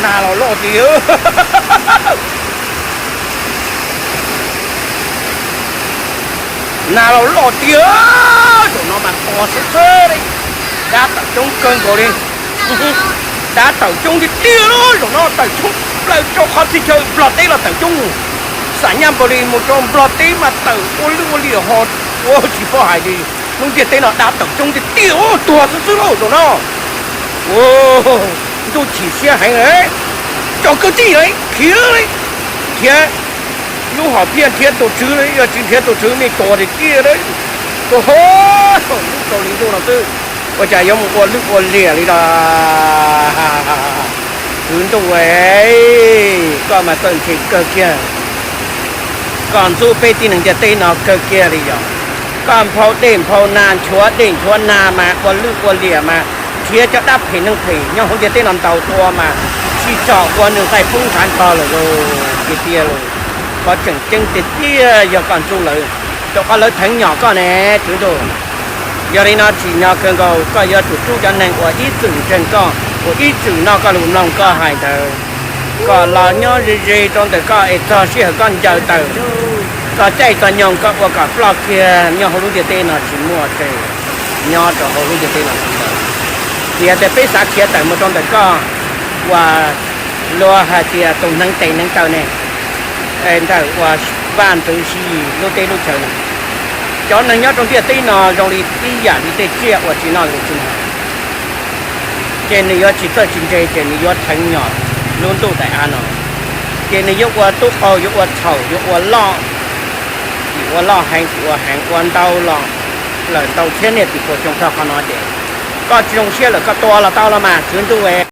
Nas los loj tiag. Nas los loj tiag. Zaum no mas tua xwb xwb li. Dab tawm coob kawg nkaus li. Dab tawm coob tiag tiag li. Zaum no tawm coob plaws rau qhov txhia chaw Nplog teb los tawm coob. Xam nyaj npaum li mus rau Nplog teb mas tawm ua lwj ua liam ho ua tsis paub hais li. Lub ntiaj teb no dab tawm coob tiag tiag, tuag xwb xwb lauj zaum no. Ntuj chim siab heev. Tso kwv tij lawm, khiav lawm, nrhiav lub hom phiaj nrhiav tus tswv, yog tsis nrhiav tus tswv nej tuag tiag tiag lawm. Tus ho lub tau li ntuj no xwb, ua cas yuav mus ua lwj ua liam li los? Tswv ntuj, koj mas txawj ntse kawg kiag. Koj ntxub peb tib neeg ntiaj teb no kawg kiag li yog. Koj nphau dej nphau na, nchuav dej nchuav na mas ua lwj ua liam mas nrhiav cov dab phem neeg phem nyob hauv ntiaj teb no ntaus tua mas sib tso ua nws nqaij poob ntshav nrog lawm lauj. Tiag tiag lauj, qhov tseem ceeb tiag tiag yog koj ntxub lawv, rau qhov lawv theev nyom koj ne, tswv ntuj. Yog li no tsim nyog kawg nkaus koj yuav tsum rub cov neeg uas ib txwm ntseeg koj, uas ib txwm noj koj lus mloog koj hais ntawd, kom los nyob ze ze rau ntawm koj es txog sij hawm koj ncaws tawm, txog caij txog nyoog koj ua kom ploj kiag nyob hauv lub ntiaj teb no tsis muaj tseg nyob rau hauv lub ntiaj teb no ntxiv lawm. Vim tias peb xav khiav tawm mus rau ntawm koj uas luag hais tias tus hneev tes hneev taw ne, ntawm uas vaj ntxwv Siv Yis lub teb lub chaw no. Cov neeg nyob rau ntiaj teb no zoo li ib yam li tej tsiaj uas tsis noj tsis haus, ces nws yuav tsis txawj tsis ntse ces nws yuav theev nyom lub ntuj daim av no, ces nws yuav ua tub qaug, yuav ua txhaum, yuav ua loj, tsis ua loj heev tsis ua heev, ua ntau los lawm ntau txhiab niaj tsis puas xyoo txog qhov no ces koj tsis zoo siab lawm koj tua los tau los mas tswv ntuj.